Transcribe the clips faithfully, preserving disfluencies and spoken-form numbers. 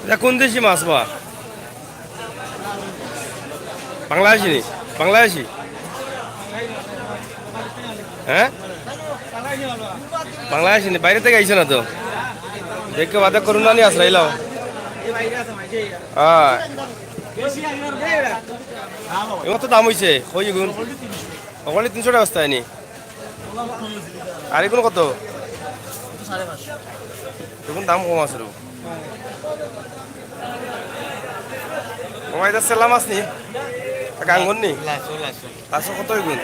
ইটা কোন দেশি মাছ বা? বাংলাদেশি নি? বাংলাদেশি? হ্যাঁ? বাংলাদেশি নি? বাইরে থাকি আইছে না তো? দেখে বাদে করুণা নি আসলে এলাও। হ্যাঁ। এবার তো দাম হইছে, কই গুণ? ওখানে তিনশো টাকা বস্তা আইনি। আর এগুলো কত? এগুলো দাম কম আছে রে। ও ভাই, এটা সেলা মাছ নি? গাঙ্গন নি? Lasso, Lasso. লাসো কত এগুলো?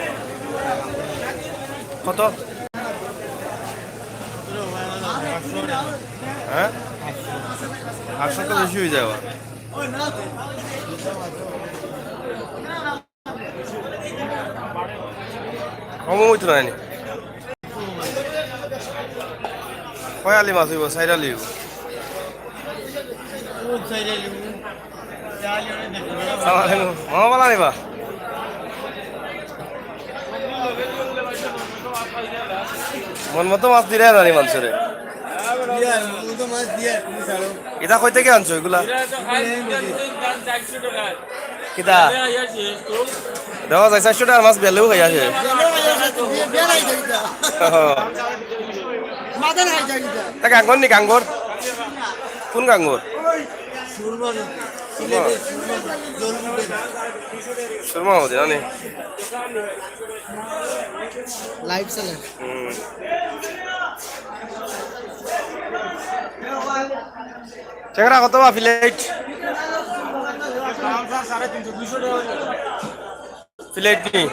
কত? হ্যাঁ? আটশো তো বেশি হয়ে যায় আবার। কম হইতো না নি। কয় আলি মাছ হইব? চাইর আলি হইব। সালাম আলাইকুম। মামা বালা নিবা? মন মতো মাছ দিলে না নি মানুষরে। ইটা কই থেকে আনছো এগুলা? কিতা? দেখো যাই, চাইরশো টাকার মাছ বেলেও খাই আছে। তা গাঙ্গর নি, গাঙ্গর? কোন গাঙ্গর? সুরমা হতে জানি। লাইভ চলে। হুম। টেংরা কত বা প্লেট? প্লেট নি?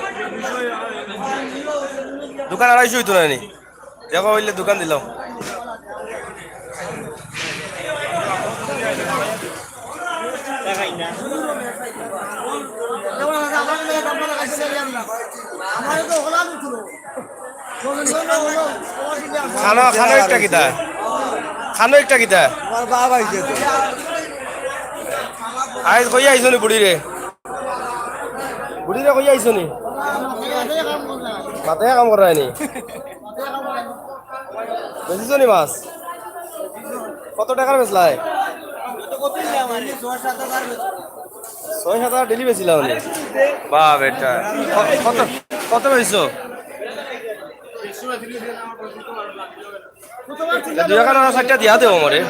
দোকান আড়াইশো হইতো না নি? দেখো, হইলে দোকান দিলাম। খানো, খানো একটা কিতা? খানো একটা কিতা? আমার বাবা আইছে তো। আইজ কইয়া আইছো নি বুড়ি রে? বুড়ি রে কইয়া আইছো নি? মাথায় কাম করে নি? বেচিছো নি মাছ? কত টাকার বেচলাই? ছয় সাত হাজার ডেলি বেচিলাও নি? বাহ বেটা। ক-, কত, কত বেচছো? এ দুই এখান আর চারটা দিয়া দেবো মরে।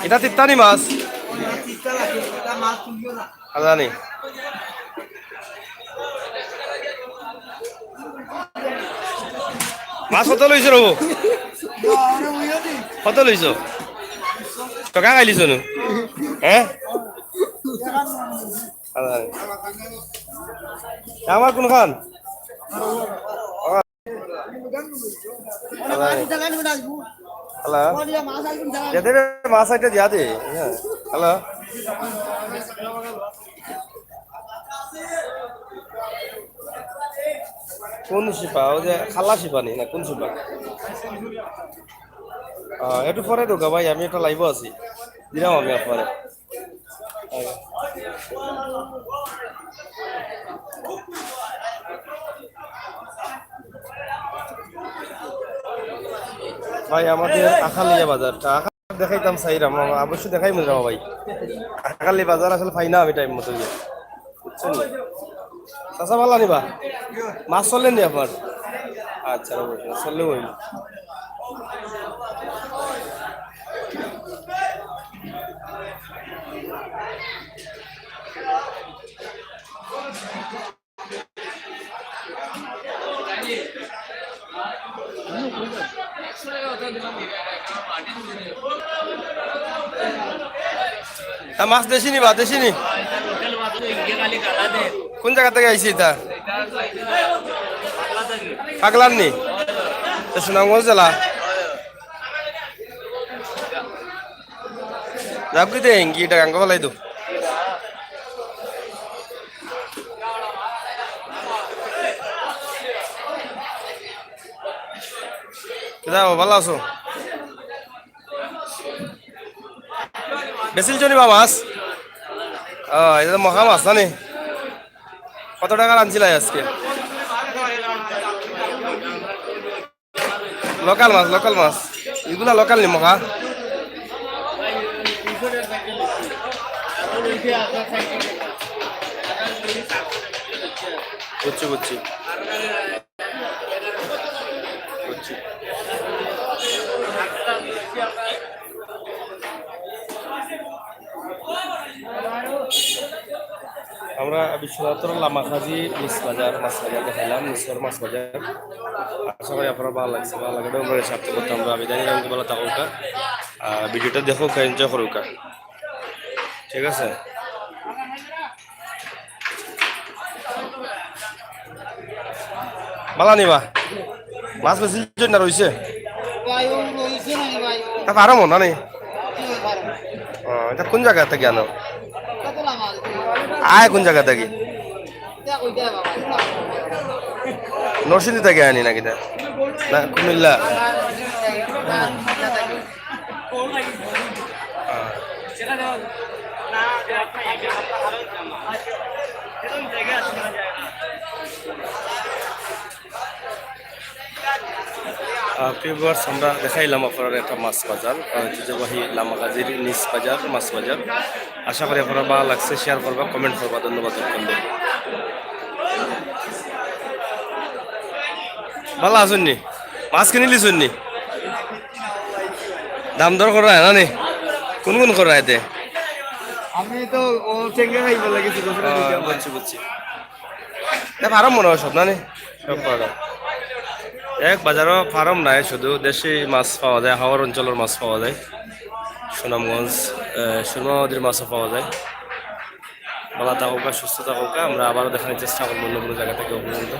এটা তিত্তা নি মাছ? জানি। মাছ কত লইছো রবো? কত লইছো? টকা খাইলিছো নু? হ্যাঁ? জানি। আমার কোনখান? হ্যালো। দে দে রে, মাছ আইতে দিয়া দে। হ্যাঁ। হ্যালো। কোন শিপা? ওই যে খালা শিপা নি না কোন শিপা? আহ, একটু পরে ঢুকা ভাই, আমি একটা লাইভও আছি। দিলাম আমি আপনারে। ভাই, আমাদের আখালিয়া বাজারটা, আখা-, দেখাইতাম চাইরাম, আমা-, অবশ্যই দেখাই মনে যাবো ভাই। আখালি বাজার আসলে পাই না আমি টাইম মতো গিয়া। বুঝছেন নি? চাচা ভালা নিবা? মাছ চললে নি আপনার? আচ্ছা, অবশ্যই, চললে ওই। তা মাছ দেশি নি বা দেশি নি? কোন জায়গা থেকে আইছি এটা? পাগলার নি? তো সুনামগঞ্জ জেলা। যাও কি দে, ইঙ্গি এটা গাঙ্গো ফেলাই দো। কিতা, ভালা আছো? বেচিলছো নি বা মাছ? ও, এটা তো মহা মাছ, জানি? কত টাকার আনছিলা আজকে? লোকাল মাছ, লোকাল মাছ। ইগুলা লোকাল নি মখা? বুঝছি, বুঝছি। বুঝছি। আমরা বিশ্বনাথর লামাকাজি নিস বাজার, মাছ বাজার দেখাইলাম, নিসর মাছ বাজার। আশা করি আপনারা ভালা লাগছে, ভালা লাগলে আমরা সাথে করতে আমরা বিদায় নিলাম, ভালা থাকুকা। আর ভিডিওটা দেখুকা, এনজয় করুকা, ঠিক আছে? ভালা নি বা? মাছ বেশি জন না রইছে? ভাই, ও রইছে না রে ভাই, ও তা পারো মনে নেই। কি ভাই পারো? ও, এটা কোন জায়গা থাকি আনো? কত লামা আছে? আয় কোন জায়গা থাকি? এটা কইতে হবে বাবা। নরসিংদী থাকি আনি নাকি তা? না, কুমিল্লা। আহ, প্রিয় viewers, আমরা দেখাইলাম আপনারা একটা মাছ বাজার, আহ, ঐতিহ্যবাহী লামাকাজির নিস বাজার, মাছ বাজার। আশা করি আপনারা ভালা লাগছে, শেয়ার করবা, কমেন্ট করবা। ধন্যবাদ সকলকে। ভালা আছইন নি? মাছ কিনিলিছইন নি? দাম দর করা না নি? কোন কোন করা এতে? আমি তো ও চেঙ্গা খাইব লাগেছি, বুঝছি, বুঝছি। এটা ফার্ম মনে হয় সব, না নি? সব ফার্ম। এক বাজারও ফার্ম নাই, শুধু দেশি মাছ পাওয়া যায়, হাওর অঞ্চলের মাছ পাওয়া যায়। সুনামগঞ্জ, আহ, সুরমা নদীর মাছও পাওয়া যায়। ভালা থাকুকা, সুস্থ থাকুকা, আমরা আবারও দেখানোর চেষ্টা করবো অন্য কোনো জায়গা থেকে পর্যন্ত।